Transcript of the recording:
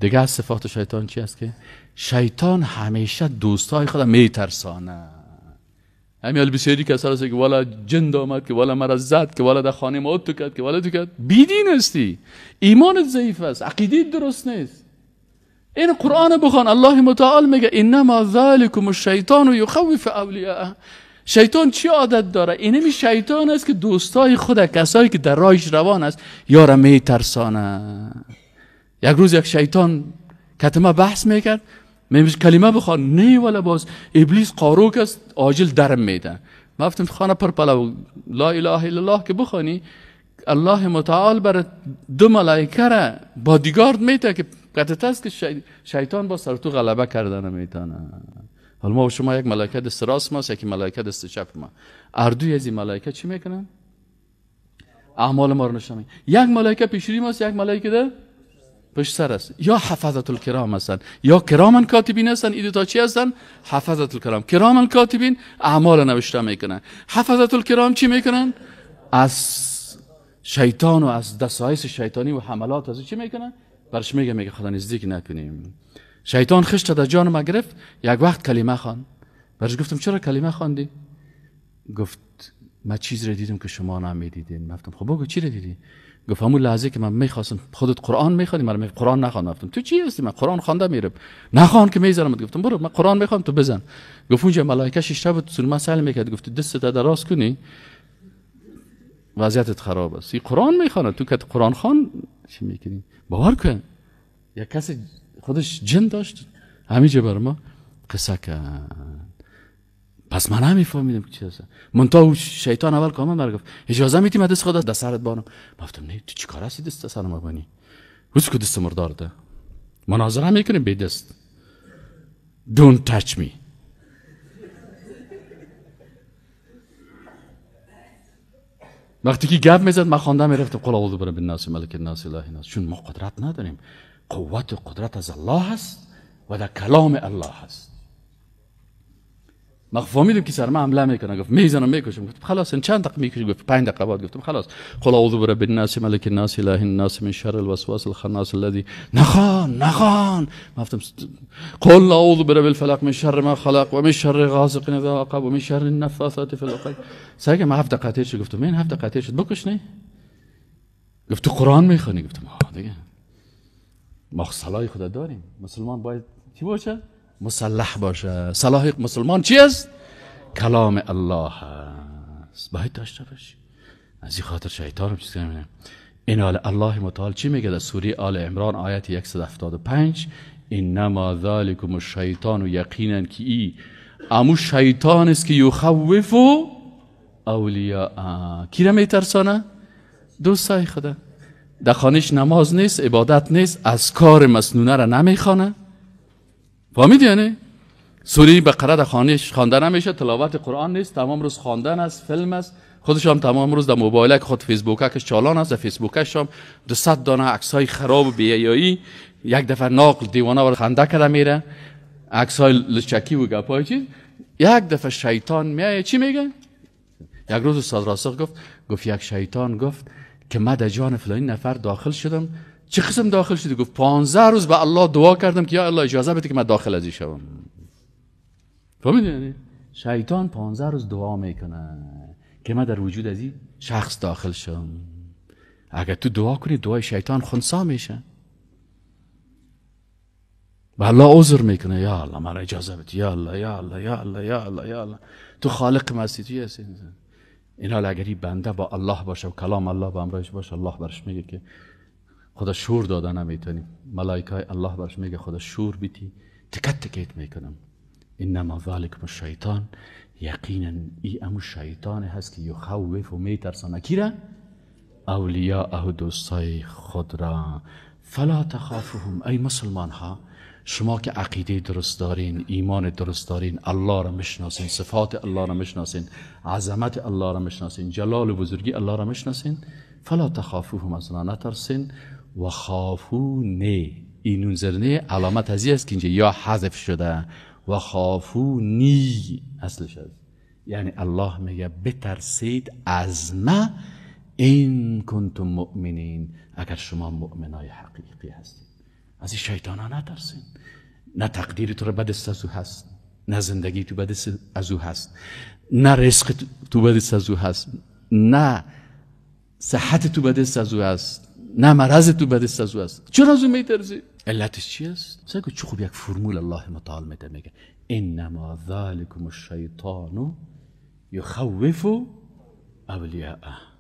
دیگه از صفات شیطان چی است که شیطان همیشه دوستای خود میترسانه. همین بسیاری کسا هست که والا جند آمد، که والا مرا زد، که والا در خانه ما تو کرد، که والا تو کرد. بیدین هستی، ایمانت ضعیف است، عقیده درست نیست. این قرآن بخوان، الله متعال میگه انما ذلکم الشیطان یخوف اولیاءه. شیطان چی عادت داره؟ اینمی شیطان است که دوستای خود، کسایی که در راهش روان است، یارا میترسانه. یک روز یک شیطان کتمه بحث میکرد، میگه کلمه بخوان، نه ولا باز ابلیس قاروک است، عاجل درم میده. ما گفتم خانه پر پلو لا اله الا الله که بخوانی، الله متعال بر دو ملائکه را بادیگارد میده که قطعه است که شیطان با سر تو غلبه کردن نمیتونه. حالا ما و شما یک ملائکه دست راست ماست، یکی ملائکه دست چپ ما. اردوی از این ملائکه چی میکنن؟ اعمال ما رو نشون میدن. یک ملائکه پیشروی ماست، یک ملائکه ده پشت سر است. یا حفظت الکرام هستن یا کرامن کاتبین هستن. این دو تا چی هستن؟ حفظت الکرام. کرامن کاتبین اعمال نوشته میکنن. حفظت الکرام چی میکنن؟ از شیطان و از دسایس شیطانی و حملات از چی میکنن؟ برش میگه، میگه خدا نزدیک نکنیم. شیطان خشت در جان ما گرفت. یک وقت کلمه خواند. برش گفتم چرا کلمه خواندی؟ گفت من چیز رو دیدم که شما نمیدیدین. گفتم خب بگو چی رو دیدی؟ گفت همون لحظه که من میخواستم خودت قرآن میخوانی، من قرآن نخواندم. گفتم تو چی هستی؟ من قرآن خوانده میرم. نخوان که میذارم. گفتم برو من قرآن میخوام تو بزن. گفت اونجا ملائکه شش بود سر من سل میکرد. گفت دستت دراز کنی وضعیتت خراب است. این قرآن میخوانه، تو که قرآن خوان چی میکنی؟ باور کن یک کسی خودش جن داشت همینجا بر ما قصه کرد. پس من نمیفهمیدم که چی هست. منتها شیطان اول که من گفت اجازه میدی من دست خود در سرت بانم؟ گفتم نه تو چیکار هستی دست سر ما بانی؟ روز که دست مردار ده مناظره میکنیم بی دست. Don't touch me. وقتی که گپ میزد من خوانده میرفتم قل اعوذ برب الناس ملک الناس اله الناس. چون ما قدرت نداریم، قوت و قدرت از الله هست و در کلام الله هست. من فهمیدم که سر من حمله میکنه. گفت میزنم میکشم. گفت خلاص این چند دقیقه میکشی؟ گفت 5 دقیقه بعد. گفتم خلاص قل اعوذ برب الناس ملک الناس اله الناس من شر الوسواس الخناس الذي نخان نخان. گفتم قل اعوذ برب الفلق من شر ما خلق و من شر غاسق اذا وقب و من شر النفاثات في العقد. سعی من 7 دقیقه تیر شد. گفتم این 7 دقیقه تیر شد بکش نه؟ گفت تو قرآن میخوانی؟ گفتم آه دیگه ما صلاح خدا داریم. مسلمان باید چی باشه؟ مسلح باشه. صلاح مسلمان چی است؟ کلام الله است. باید داشته باشی. از این خاطر شیطان چیز نمی‌دونم. این حال الله متعال چی میگه در سوره آل عمران آیت 175؟ انما ذلکم الشیطان، یقینا که ای امو شیطان است که یخوف اولیاء. کی را میترسانه؟ دوستای خدا. در خانهش نماز نیست، عبادت نیست، اذکار مسنونه را نمیخوانه. فهمیدی یعنی؟ سوره بقره در خانهش خوانده نمیشه، تلاوت قرآن نیست، تمام روز خواندن است، فیلم است. خودش هم تمام روز در موبایل خود فیسبوکش چالان است، در فیسبوکش هم 200 دانه عکسای خراب و بی‌حیایی، یک دفعه ناقل دیوانه ور خنده کرده میره، عکسای لچکی و گپای چیز. یک دفعه شیطان میایه چی میگه؟ یک روز استاد راسخ گفت یک شیطان گفت که من در جان فلانی نفر داخل شدم. چه قسم داخل شدی؟ گفت 15 روز به الله دعا کردم که یا الله اجازه بده که من داخل از این شوم. فهمیدی یعنی؟ شیطان 15 روز دعا میکنه که من در وجود از این شخص داخل شم. اگر تو دعا کنی دعای شیطان خنثی میشه. و الله عذر میکنه یا الله من اجازه بده، یا الله یا الله یا الله یا الله یا الله، تو خالق ما هستی، تو هستی. این حال اگر این بنده با الله باشه و کلام الله با امرش باشه، الله برش میگه که خدا شور داده نمیتونیم. ملائکه های الله برش میگه خدا شور بیتی تکت تکت میکنم. انما ذلکم الشیطان، یقینا ای امو شیطان هست که یخوف و میترسانه کی را؟ اولیاءه، دوستای خود را. فلا تخافوهم، ای مسلمان ها، شما که عقیده درست دارین، ایمان درست دارین، الله را میشناسین، صفات الله را میشناسین، عظمت الله را میشناسین، جلال و بزرگی الله را میشناسین، فلا تخافوهم، از اونا نترسین. و خافونی، این نون زرنه علامت از است که اینجا یا حذف شده، و خافونی اصلش است. یعنی الله میگه بترسید از ما این کنتم مؤمنین، اگر شما مؤمنای حقیقی هستید. از این شیطان ها نترسین. نه تقدیر تو رو به دست از او هست، نه زندگی تو به دست از او هست، نه رزق تو به دست از او هست، نه صحت تو به دست از او هست، نه مرض تو به دست از او هست. چرا از او میترسی؟ علتش چی است؟ سگو چه خوب یک فرمول الله متعال میده، میگه انما ذلکم الشیطان یخوف اولیاءه.